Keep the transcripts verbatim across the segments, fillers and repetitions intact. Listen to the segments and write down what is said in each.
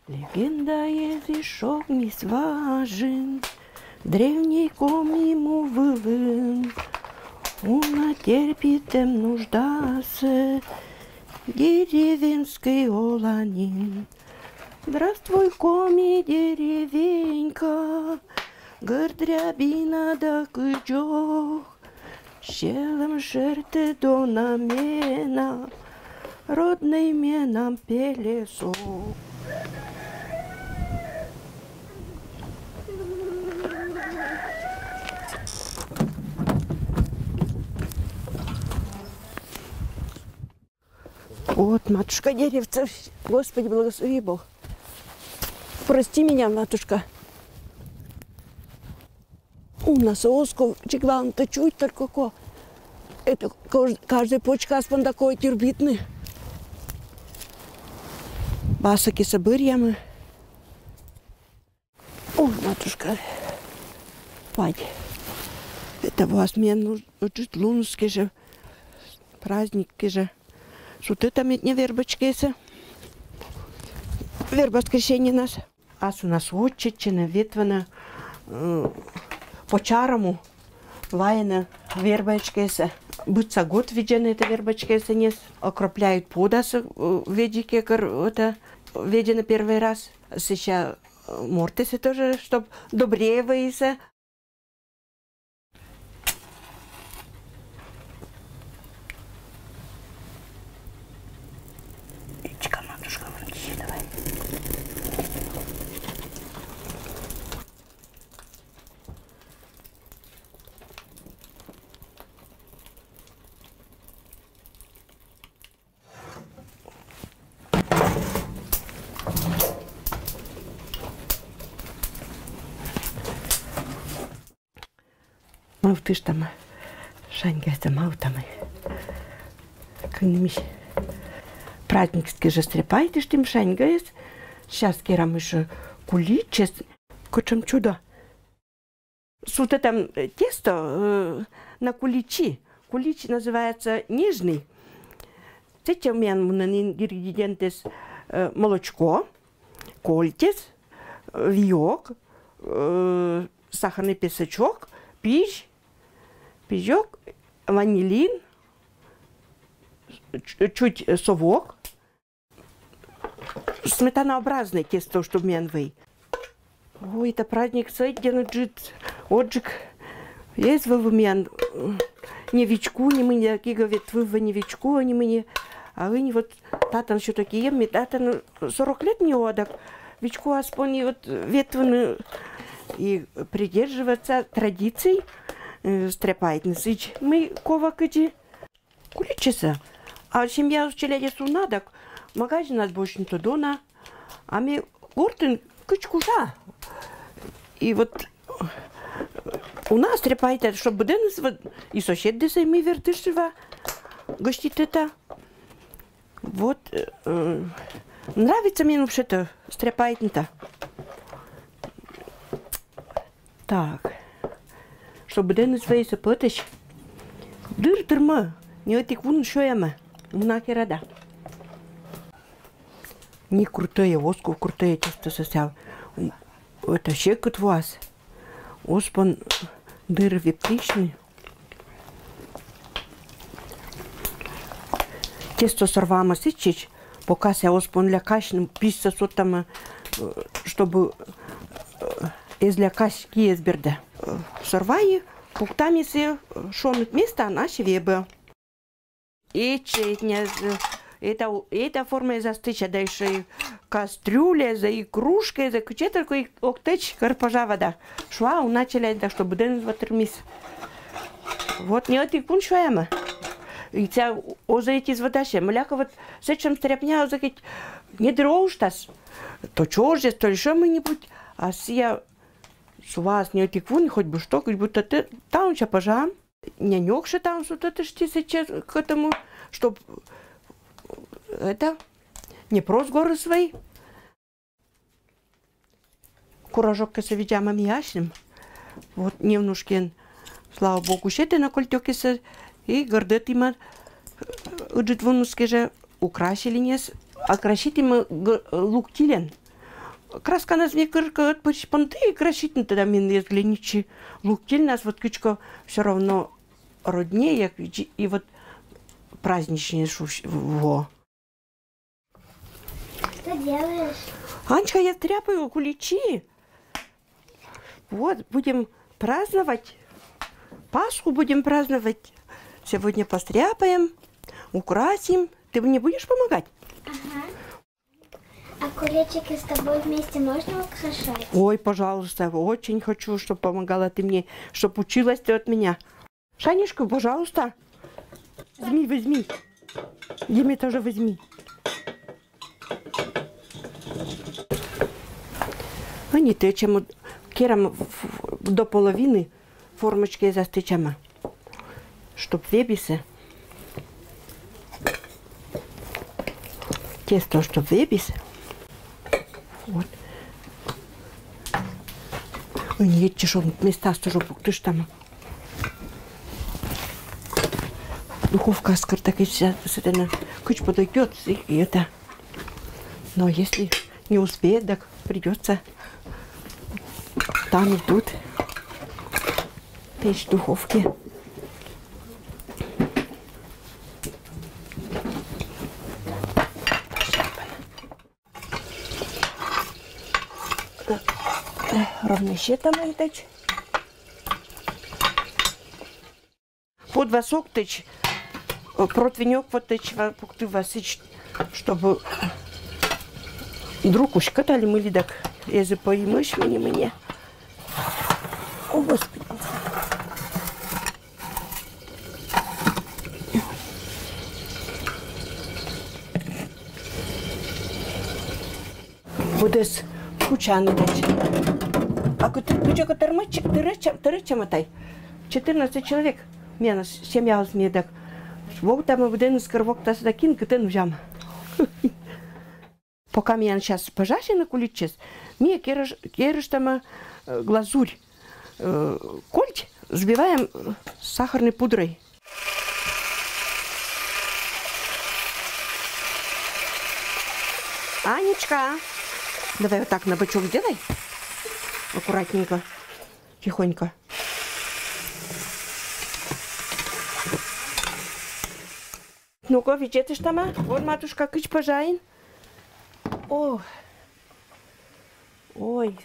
Легендаэз эз шогмис важен древней коми му вылын. Уна терпитам нуждасэ деревенской оланин. Здравствуй, коми деревенька, гырдрябина да кыдёк. Сьӧлэм шӧртэ дона менам, родной менам пелесок. Вот, матушка, деревца. Господи, благослови Бог. Прости меня, матушка. У нас оско чиглан-то чуть только ко. Это кож-, каждый почка спондако тюрбитны. Басаки собырьямы. О, матушка, пать. Это вас мне нужно, чуть лунские же, праздник же. Сутыта медне вербочкеса. Вербоскресенье нас. Асунас отчетчина, ветвана, э, по чарому, вайна вербочкеса. Быдса год видзена это вербочкеса нес. Окропляют подаса, э, ведике кор, это, видзена первый раз. Сэсся, э, мортеса тоже, чтоб добрее выйса. Ичка, матушка, вон киси давай. Мавтыштам шаньгаяса, мавтам. Кынмись. Праздникские же стряпайтыштам шаньгаяс. Сейчас керам ещё куличес. Кучем чудо. Сутытам, э, тесто, э, на куличи. Кулич называется нежный. Сэтче миян мунэн ингредиентэз, э, молочко, кольтэс, э, виёк, э, сахарный песочок, пизь, пизёк, ванилин, ч-, чуть, э, совок, сметанообразное тесто, чтоб миян вэй. Ой, это праздник сойден джыт, отжык. Есть вову миян, э, не вичку, не мы не кига ветвы, не вичку, не мы не. А ини вот татын всё-таки ем, и татын сорок лет не одак. Вичку аспон и вот ветвыны и придерживаться традиций, э, стряпайтны сыч. Мы кова кыдзи. Куличеса. А семья челядьёс уна дак, магазинас босьтны тодо на. А ми гортын кыдз кужа. И вот у нас стряпайта, чтоб быдэныс вот и соседдэс ми вертыштыва гоститэта. Вот, э, нравится мне вообще-то стряпайтны-то. Так. Чтобы быдэныс вейсэ пӧтысь. Дыр тырмы. Не ӧтик вун сёямы. Муна керада. Не крутое, воску крутое тесто сосял. Это секыт вуас. Оспон дыр вептӥсьны. Тесто сорвамы сыӵе, пока сэ оспон лякась, ну, письсэ сотамы, э, чтобы, э, эз лякась киез бердэ. Э, сорвай, пуктам сэ, э, шоныт места, на севебы. Эче, этня, э, это, это форма из астыча, да ещё и кастрюля, за и кружка, за куче только и октыч, кар пожава, да. Шуа, уна челядь, да, чтобы дэн ватырмис. Вот не ӧтик вун сёямы. И ця оза эти из вода се. Мыляка вот сычем стряпня оза кить не дроуштас. То чёрзес, то ещё мы-нибудь. А сия сувас не ӧтик вун, хоть бы что, хоть будто ты таунча пожам. Нянёк шетаун сутэтышти сейчас к этому, чтоб это не прос горы свои. Куражок кесэ видзамы ми асьным. Вот невнушкен, слава богу, сетэ на кольтёкесэ и гордэтӥмы, э, ыджыт вунускеже украсили нес, окраситӥмы г-, луктилен. красканас ме кыр кӧ ӧтпырысь понтӧ и краситны, тӧда, мен эз глянитчы. Локтыльнас вот кыдзкӧ всё равно роднее, и вот праздничнее шуысь во. Что делаешь? Анечка, я стряпаю куличи. Вот, будем праздновать. Пасху будем праздновать. Сегодня постряпаем, украсим. Ты мне будешь помогать? Ага. А куличики с тобой вместе можно украшать? Ой, пожалуйста, очень хочу, чтобы помогала ты мне, чтобы училась ты от меня. Шанишку, пожалуйста. Возьми, возьми. Еме тоже возьми. Ӧні тӧчам, керам в-, в-, до половины формочкаэз тӧчам, чтоб вебисӧ. Тесто чтоб вебис. Вот. Ӧні ещӧ шуам, местаыс тоже пуктыштам. Духовкаыс кӧрта кӧ, сэтӧн кыдз подойдёт, и это. Но если не успеет, так придётся там и тут печь в духовке. Ровно сетам и тӧч. Пуд васӧ ог тӧч, э, противень ог вот тӧч, ва-, пукты ва сідз, чтобы друг уськӧд али мый ли дак эз пӧ и мысь мыне, мыне. О, Господи. Пудас кучан дась. А кытӧ, кутшӧмкӧ тӧрмӧдчӧ, тӧрӧдчӧ, тӧрӧдчӧма тай. Четырнадцать человек. Миян семьяыс медак. Воктам, быдӧн эскӧр вокта, сідз кин кытӧн узям. Пока миян сейчас пӧжасьӧны куличсӧ, ми керыш-, керыштам, э, глазурь. Э, кольч взбиваем, э, с сахарной пудрой. Анечка, давай вот так на бочок сделай. Аккуратненько, тихонько. Ну-ка, видзӧдыштам. Вот, матушка, кыдз пӧжаин. О. Ой,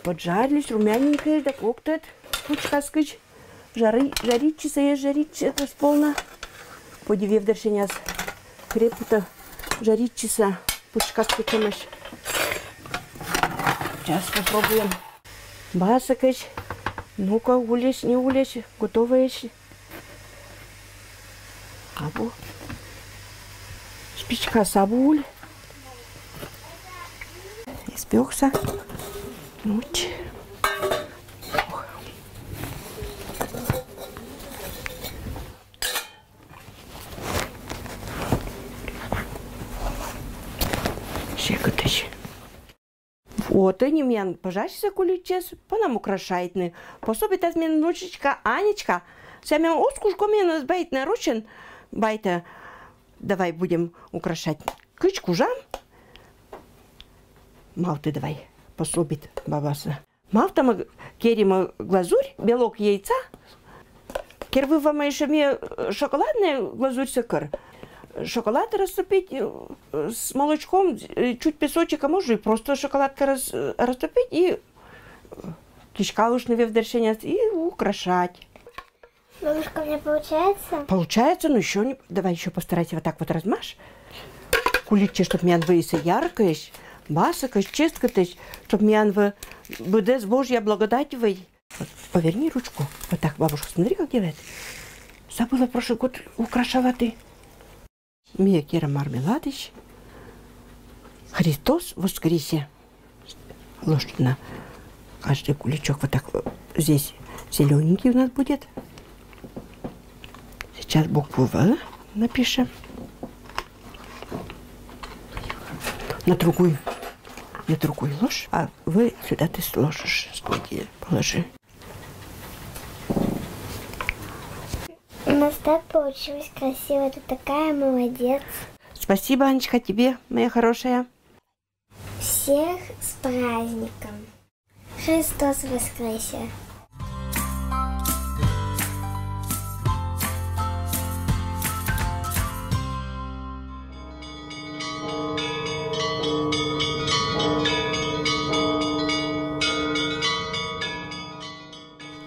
поджарились, румяненькие, да коктет пучкаскыдз. Жары, жаритчисӧ, э, жаритчисӧ, это ж полно. Поди вевдӧр сэсся крепко-то жаритчисӧ пучкаскыдз эмӧсь. Сейчас попробуем. Басӧ кӧть. Ну-ка, уліс, не уліс, готовӧсь. Абу. Спичкаыс абу уль. Эз пӧгса. Нуч. Секытысь. Вот, ӧні миян пӧжасьӧ куличсӧ, понам украшайтны. Пособитас мен внучечка Анечка. Сэсся мем оз куж, кӧ менӧ эз байтны ручӧн, байтӧ. Давай будем украшать. Кыдз кужам. Мавты давай, пособит бабасӧ. Мавтам, керим глазурь, белок яйца. Кервывам ещё ми, э, шоколаднӧй глазурьсӧ кӧр. Шоколад растопить, э, с молочком, э, чуть песочек, а можно и просто шоколадка рас-, э, растопить и, э, киськалыштны вевдӧр сэсся и украшать. Бабушка, у меня получается? Получается, но ещё не. Давай ещё постарайся вот так вот размажь. Куличсӧ, чтоб миян вӧйыс яркӧсь, басӧ кӧть, честкытӧсь, чтоб миян вӧ-, быдӧн Божья благодать вӧй. Вот, поверни ручку. Вот так, бабушка, смотри, как делает. Забыла, прошлый год украшала ты. Ми керам мармеладысь. Христос воскресе. Ложь на каждый куличок вот так, э, здесь зелененький у нас будет. Сейчас букву В напишем. На другую, на другую ложь, а В сюда ты сложишь, сходи, положи. У нас так получилось красиво, ты такая молодец. Спасибо, Анечка, тебе, моя хорошая. Всех с праздником! Христос воскресе!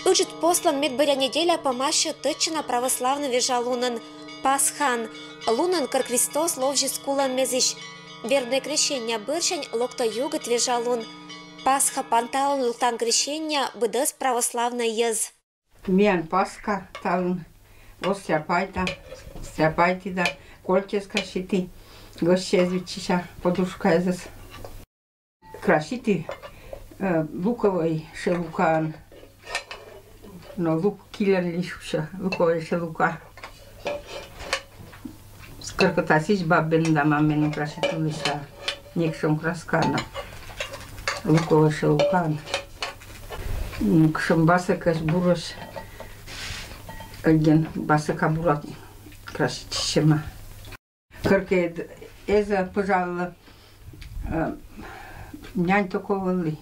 Ыджыд послан медбӧръя неделя помасьӧ тӧдчана православнӧй вежалунӧн, Пасхан, лунӧн, кор Христос ловзис кулӧммезысь. Вербнӧй крещения бӧрсянь локтӧ югыд вежалун. Пасха панталӧн лыктан крещения быдӧс православнӧй йӧз. Миян Пасха талун оз сяпайта, сяпайті да кольччӧс краситі, гӧстьӧ эз виччыся, подушкаэзӧс. Краситі, э, луковӧй шелукаӧн. Но лук кильӧн ли шусьӧ, луковӧй шелука. Кӧркӧ та сідз бабӧн да мамӧн краситывлісны. Некшӧм краскаӧн, луковӧй шелукаӧн. М, кутшӧм басӧкӧсь, бурӧсь. Ӧдйӧн басӧка бура краситчӧма. Кӧркӧ эз пӧжаллы, э, нянь токо вӧлі,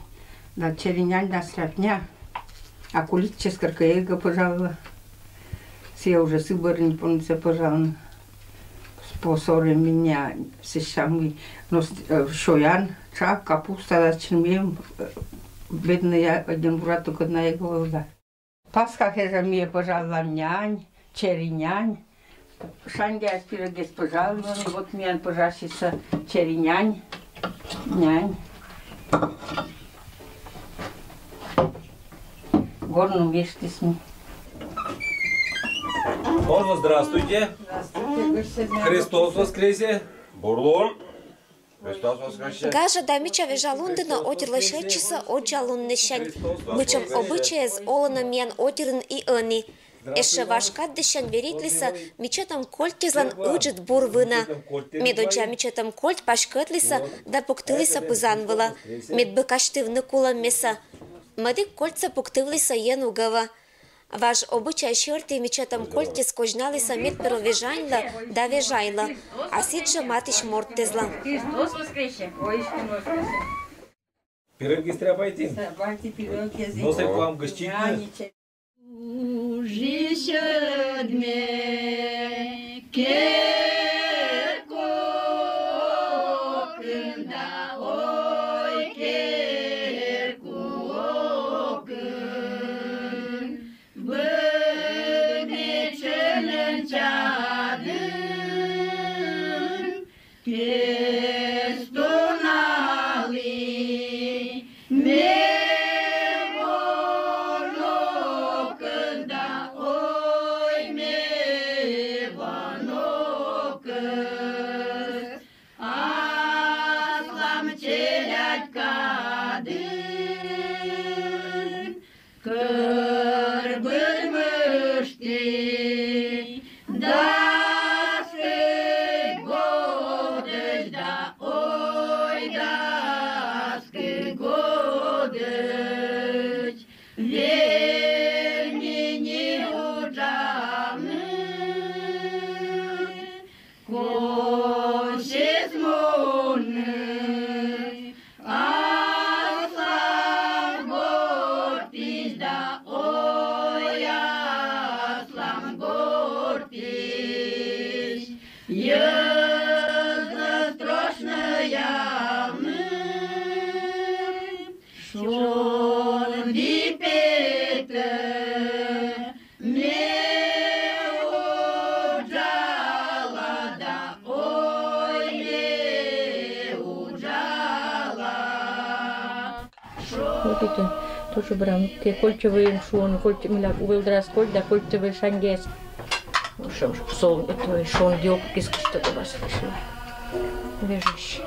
да чери нянь да стряпня, а куличчӧс кӧркӧ эг пӧжаллы. Сійӧ уже сы бӧрын понсӧ пӧжалны. По современнӧй сэсся мый, но с-, э, сёян, тшак, капуста да чынмим, э, беднӧй, ӧдйӧн бура токӧд на эг вӧвлы да. Пасха хижа ми пӧжаллам нянь, чери нянь. Шаньгаяс пирӧгъяс пӧжалӧны, вот миян пӧжасьӧ чери нянь. Нянь. Горным вештісны. Можно, здравствуйте. Здравствуйте, гостя дня. Христос воскресе. Бур лун. Гажа да мича вежалун дінӧ отирлы сетчисӧ одззалуннысянь. Быдӧн обычайыс олӧны миян отирын и ӧні. Эшшӧ важ кад дырсянь веритлісны мичӧтӧм кольтъяслӧн ыджыд бур вынӧ. Медодзза мичӧтӧм кольт паськӧдлісны да пуктылісны пызан вылӧ, мед бы казьтывны кулӧммесӧ. Мӧдік кольтсӧ пуктывлісны енугӧвӧ. Важ обычай серти мичӧтӧм кольтъяс козьналісны мед первой вежаньлы да вежайлы, а сідзжӧ матысь морттэзлы. Христос воскресе! Воистину воскресе! Пирӧгъяс стряпайтін? Стряпайте пирӧгъяс. Но сійӧ вам гӧститны. Ужисьӧд ме керкокын да, ой, керкокын, быдмичӧмӧн чадын, пестуналі ме во ногӧн да, ой, ме во ногӧн. Аслам челядькадын кӧрбын мышті, дас кык годӧдз да, ой, дас кык годӧдз, вельмӧ не уджавны. Косьыс мунны аслам гортысь да, ой, аслам гортысь. Йӧзыс трошнӧ явны, шонді петӧ, ме уджала да, ой, ме уджала. Вот это тоже брам. Те кольччӧвӧй шуӧны, кольччӧвӧй, мыйла увӧл дорас кольт да кольччӧвӧй шаньгаяс. Шуӧны, сол, это шуӧны, диок кискышта тобас. Вежысь.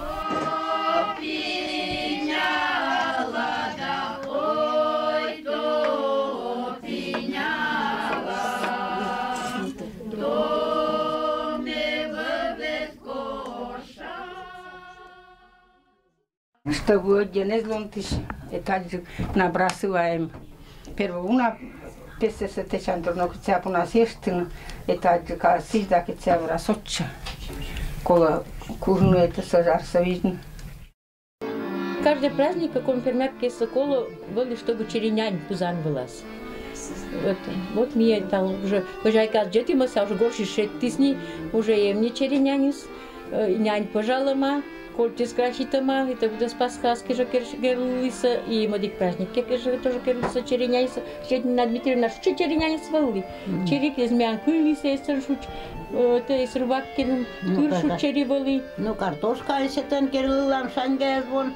Чтобы ӧдйӧн эз ломтысь, этаджык набрасываем. Первой уна песэсӧ тэчан, торъя кӧ сэсся пуна эштыны, этаджык, а сідз да кӧ сэсся вӧра сотчӧ. Колӧ кужны этасӧ, жарсӧ видзны. Каждый праздник, каком пермяк кеса коло, вылы, чтобы черинянь пузан вылаз. Вот, вот ми это уже хозяйка отжетимося, уже горши шеттисни, уже ем не черинянис, э, нянь пожалома, кольтис краситома, это будет Пасха, аски же кер-, керлыса, и модик праздник, ке-, кер-, же тоже керлыса черинянис, Щедина Дмитриевна, шуче черинянис вылы. Мгм. Черик из миян кылыса, эсен шуч, э, это из рыбак кирм, ну, тыр шуч чери вылы. Ну, картошка, если тен керлылам, шаньга из вон.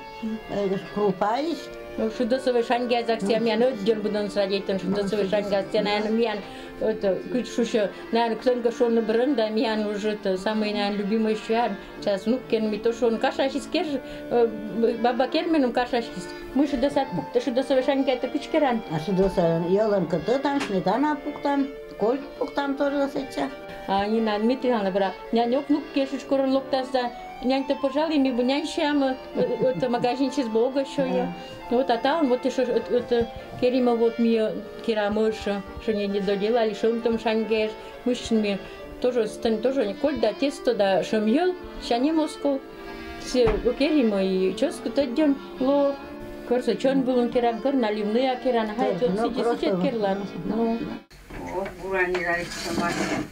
Э, крупа есть. Ну, шудосовой шаньгазак сия миян, ӧддьӧн будон срадейтӧн шудосовой шаньгаз сия, наверное, миян, это, кыдз шусьӧ, наверное, кытӧнкӧ шуны брӧн да, миян уже это самый, наверное, любимый сюан. Сейчас внуккен ми то шуӧны, кашасьыс кер, э, баба, кер меным кашасьыс. Мый шудосад пукта, шудосовой шаньга это кыдз керан? А шудоса йӧлӧн кӧтӧтан, сметана пуктан, кольт пуктан тоже сэтчӧ. А Нина Дмитриевна бара, нянь ок внук кешыч корӧн локтас да, нянь-то, пожалуй, ми бы нянь сиам, э, это магазинчис бога сёя. Да. Вот, а там вот ещё, вот, вот, э, керима вот ми, э, керамыш, что не, не доделали, шӧмтӧм шаньгеш, мышцын ми тоже, стэн тоже, не кольт да тесто да шӧм йӧл, сянем оскол. Все, э, керима и чӧскыд ӧддьӧн лоӧ, кӧр сэтчӧн вылын керан, кӧр наливнӧя керан, ага, это ну, сидит, просто сидит керлан. Ну. О, буран не нравится, Мария.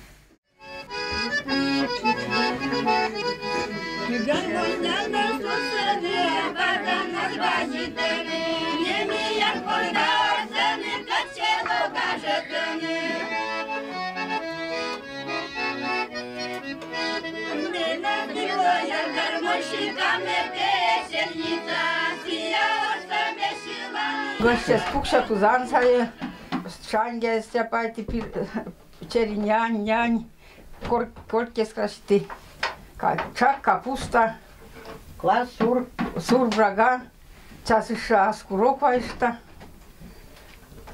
Гостьяс пуксьӧ пузан сайӧ, шаньгаяс стряпайті, пир-, черинянь, нянь, кор-, кольт кескасьті. Ка-, чак капуста. Квас, сур. Сур брага. Час ещӧ ас курок вайышта.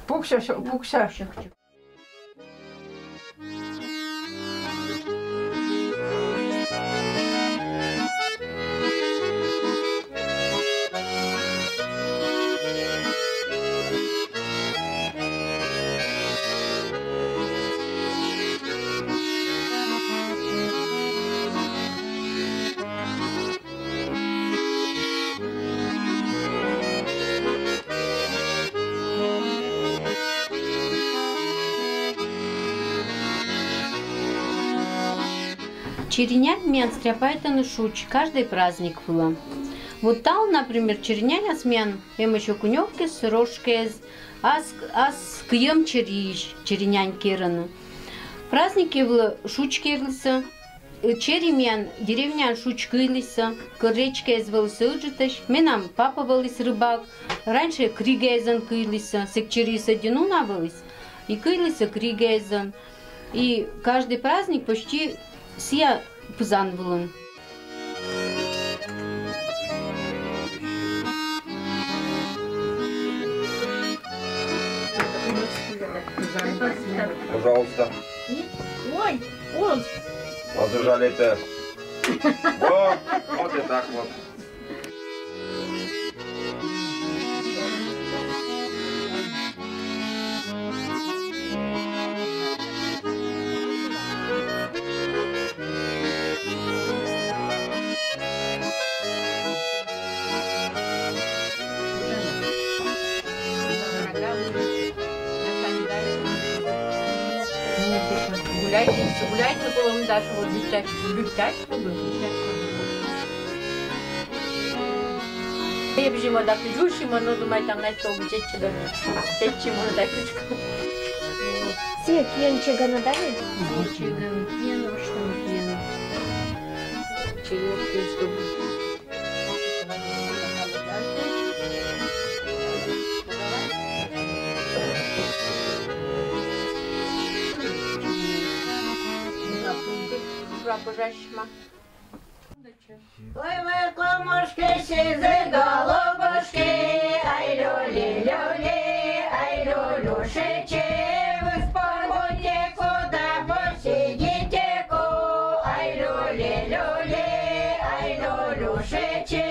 Пуксьӧ, сё-, пуксьӧ. Черинянь миян стряпайтӧны шуч каждый праздник вылӧ. Вот талун, например, чериняняс миян эмӧсь окунёвкаыс, рожкаыс, ас, ас кыйӧм чериысь черинянь керӧны. Праздник вылӧ шуч керлісӧ, Э, чери миян деревняын шуч кыйлісӧ, кӧр речкаыс вӧлісӧ ыджыдысь, менам папа вӧліс рыбак, раньше кригаэзӧн кыйлісӧ, сэк чериыс ӧдйӧ уна вӧліс, и кыйлісӧ кригаэзӧн. И каждый праздник почти сія пызан вылын. Пожалуйста. Ой, ой. Вот жаль это. Вот, вот и так вот. Гуляйте, гуляйте, колом даже вот летать, летать, чтобы летать. Эбжима да кыдз ушима, но думай, там найти того чеччида. Чеччима да кыдзкӧ. Сие киӧн чегана да ведь? Сие чегана, киӧн, во что киӧн. Чего киӧн, чтобы. Пожалуйста. Ой, вы, комушки, сизые голубушки, ай, люли, люли, ай, люлюшечки, вы споргуйте, куда посидите, ко, ай, люли, люли, ай, люлюшечки.